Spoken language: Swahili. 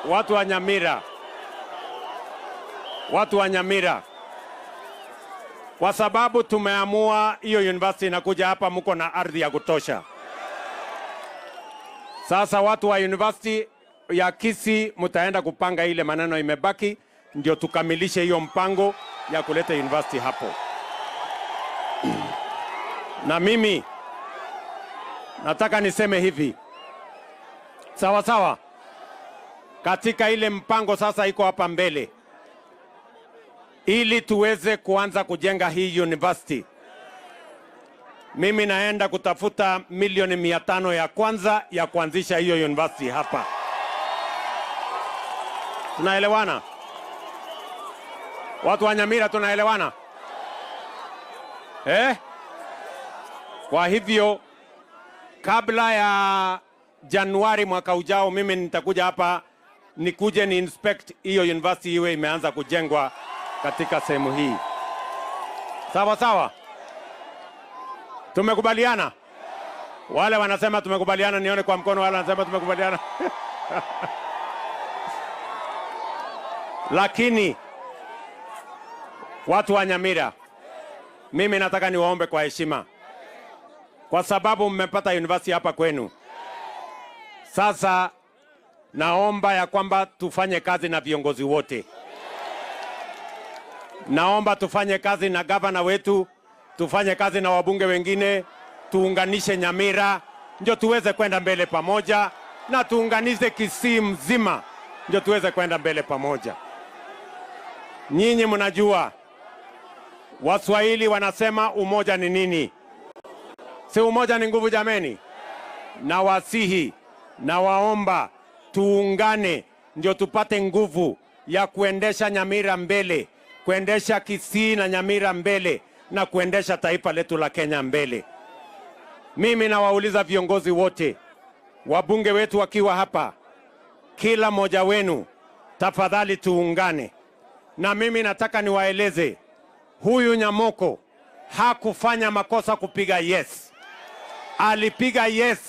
Watu wa Nyamira, watu wa Nyamira, kwa sababu tumeamua hiyo university inakuja hapa, mko na ardhi ya kutosha. Sasa watu wa university ya Kisii mtaenda kupanga ile maneno imebaki, ndio tukamilishe hiyo mpango ya kuleta university hapo. Na mimi nataka niseme hivi, sawa sawa, katika ile mpango sasa iko hapa mbele, ili tuweze kuanza kujenga hii university, mimi naenda kutafuta milioni 500 ya kwanza ya kuanzisha hiyo university hapa. Tunaelewana? Watu wa Nyamira tunaelewana? Eh? Kwa hivyo kabla ya Januari mwaka ujao, mimi nitakuja hapa nikuje ni inspect hiyo university iwe imeanza kujengwa katika sehemu hii. Sawa sawa? Tumekubaliana? Wale wanasema tumekubaliana, nione kwa mkono. Wale wanasema tumekubaliana. Lakini watu wa Nyamira, mimi nataka niwaombe kwa heshima, kwa sababu mmepata university hapa kwenu. Sasa naomba ya kwamba tufanye kazi na viongozi wote. Naomba tufanye kazi na gavana wetu, tufanye kazi na wabunge wengine, tuunganishe Nyamira ndio tuweze kwenda mbele pamoja, na tuunganishe Kisii mzima ndio tuweze kwenda mbele pamoja. Nyinyi mnajua Waswahili wanasema umoja ni nini? Si umoja ni nguvu jameni? Na wasihi na waomba tuungane ndio tupate nguvu ya kuendesha Nyamira mbele, kuendesha Kisii na Nyamira mbele, na kuendesha taifa letu la Kenya mbele. Mimi nawauliza viongozi wote, wabunge wetu wakiwa hapa, kila mmoja wenu tafadhali tuungane. Na mimi nataka niwaeleze, huyu Nyamoko hakufanya makosa kupiga yes. Alipiga yes.